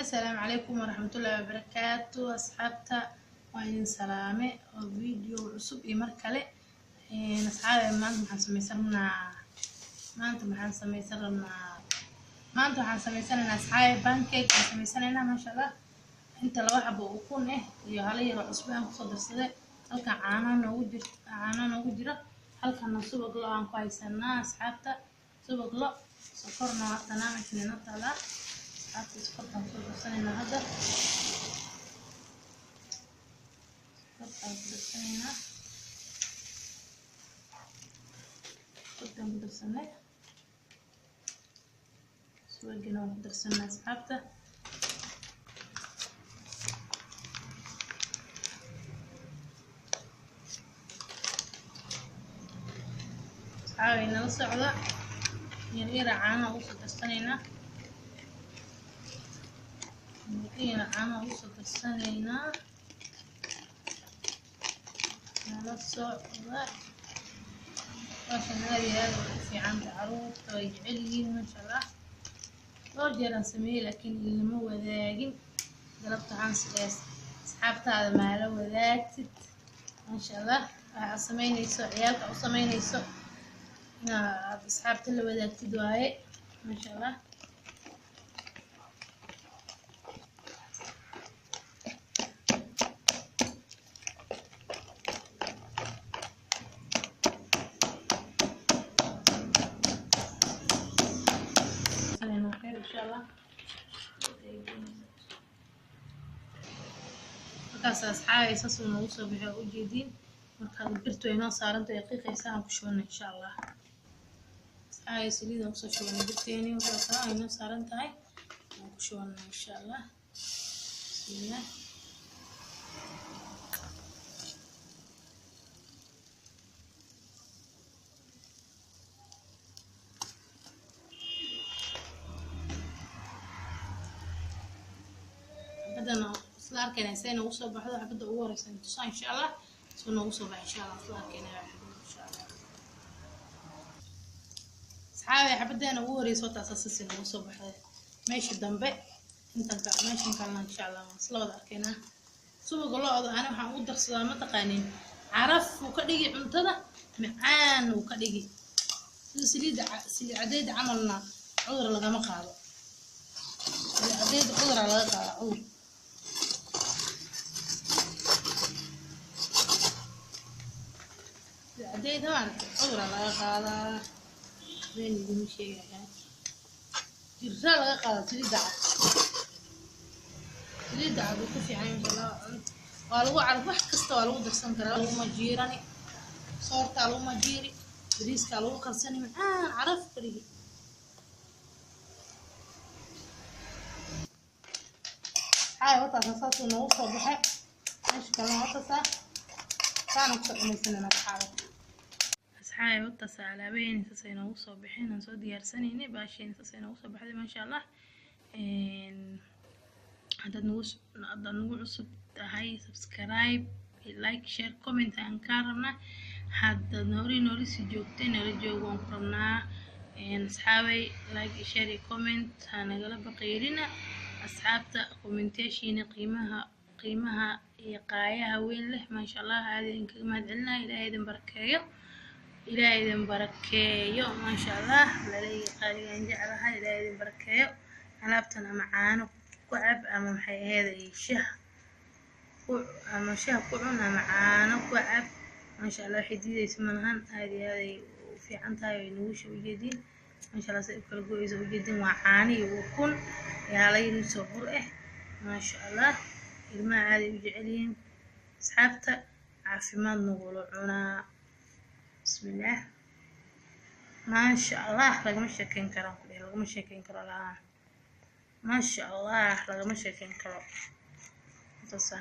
Asalaamu calaykum waraxmatullaahi wabarakaatu asxaabta, waa idin salaame oo video cusub iyo mar kale. Asxaabe, maanta maxaan samaysan rabnaa? Maanta maxaan samaysan rabnaa? Maanta waxaan samaysanaynaa, asxaabe, pancake aan samaysanaynaa, maasha Allah. Inta laba xabo ukun eh iyo hala yaro cusbo aan kusoo darsaday. Halkan caanaha noogu jir, caanaha noogu jira. Halkana subag lo aan ku haysanaa, asxaabta, subag lo, sokorna waa tanaa meeshan inoo taalaa, asxaabta. Sokortaan kusoo darsanaynaa hadda, sokortaan ku darsanaynaa, sokortaan ku darsanay, subagina waan ku darsanay, asxaabta. Asxaabay, nala socda. Yar yara caanaha ugu soo darsanaynaa, yara caanaha ugu soo darsanaynaa, nala socda. Hawshan aad iyo aad u fiicanta, caruurta way jecel yihiin, maasha Allah. Dhowr jeer aan sameeyey, laakiin ilama wadaagin. Galabta waxaan sidaas asxaabtaada maala wadaagtid, maasha Allah. Waxaad samaynayso, ciyaalka u samaynayso, inaad asxaabta la wadaagtid waaye, maasha Allah. Insha Allah markaas, asxaabay, saas uu noogu soo bixi oo ujeediin. Markaad birtu ay noo saaranta ay qiiqaysa, aan ku shubana, insha Allah. Asxaabay, saliid aan kusoo shubanay birteeni, markaas ay noo saaran tahay aan ku shubana, insha Allah. Bismillah. Xabadana isla arkayna say noogu soo baxdo. Xabadda ugu horeysa tusaa, insha Allah, soo noogu soo baxa, insha Allah. Isla arkayna xabadda, insha Allah. Asxaabi, xabadeena ugu horeysa taas sasi noogu soo baxday. Meesha dambe intan ka meeshan kalena, insha Allah, waan isla wada arkaynaa. Subaga lo-da ani waxaan ugu darsadaa, ma taqaanin, caraf uu ka dhigi cuntada, macaan uu ka dhigi, sida saliidda saliid cadeyda camalna cudur lagama qaado. Saliid cadeyda cuduraa laga qaadaa, cudur. Saliid cadeyda maaragtay cuduraa laga qaadaa, been idima sheegaya, jiraa laga qaadaa saliidda cad. Saliidda cad uu ku fiican, insha Allah. Waa lagu caraf, wax kasta waa lagu darsan karaa, laguma jiirani, soortaa laguma jiiri, bariiskaa lagu karsani, macaan caraf ka dhigi. Xaay, wataasa saasuu noogu soo baxay. Meesha kalena wataasa saana kusoo dhamaysanayna, asxaabay. Asxaabay, wataasa alaabaheeni saasay noogu soo baxeen aan soo diyaarsanaynay. Baasheeni saasay noogu soo baxday, maasha Allah. Haddaad nagu cusub tahay, subscribe, like, share, comment aan kaa rabnaa. Haddaad horey noola sii joogtay, nala joogo waan ku rabnaa, asxaabay. Like, share iyo comment ha nagala baqaylina, asxaabta. Commentayaashiina qiimaha iyo qaayaha weyn leh, maasha Allah, aad idinkaga mahad celinaya. Ilaahay idin barakeeyo, Ilaahay idin barakeeyo, maasha Allah. Walaalahayga qaaligaan jeclahay, Ilaahay idin barakeeyo. Alaabtan ama caano ku cab ama maxay ahayd shah ku ama shah ku cun ama caano ku cab, maasha Allah. Waxay diidaysa malahan, aad iyo aad ay u fiican tahay. Way nugusha ujeediin, maasha Allah, say u kala go-eysa ujeediin. Waa caano iyo ukun iyo hala yariisoo bur ah, maasha Allah. Ilmaha aad ay u jecel yihiin, asxaabta. Caafimaad nagula cunaa. Bismillaah, maasha Allah, lagama sheekeyn karaan ku dhihi, lagama sheekeyn karo lahaan, maasha Allah, lagama sheekeyn karo. Intaasa.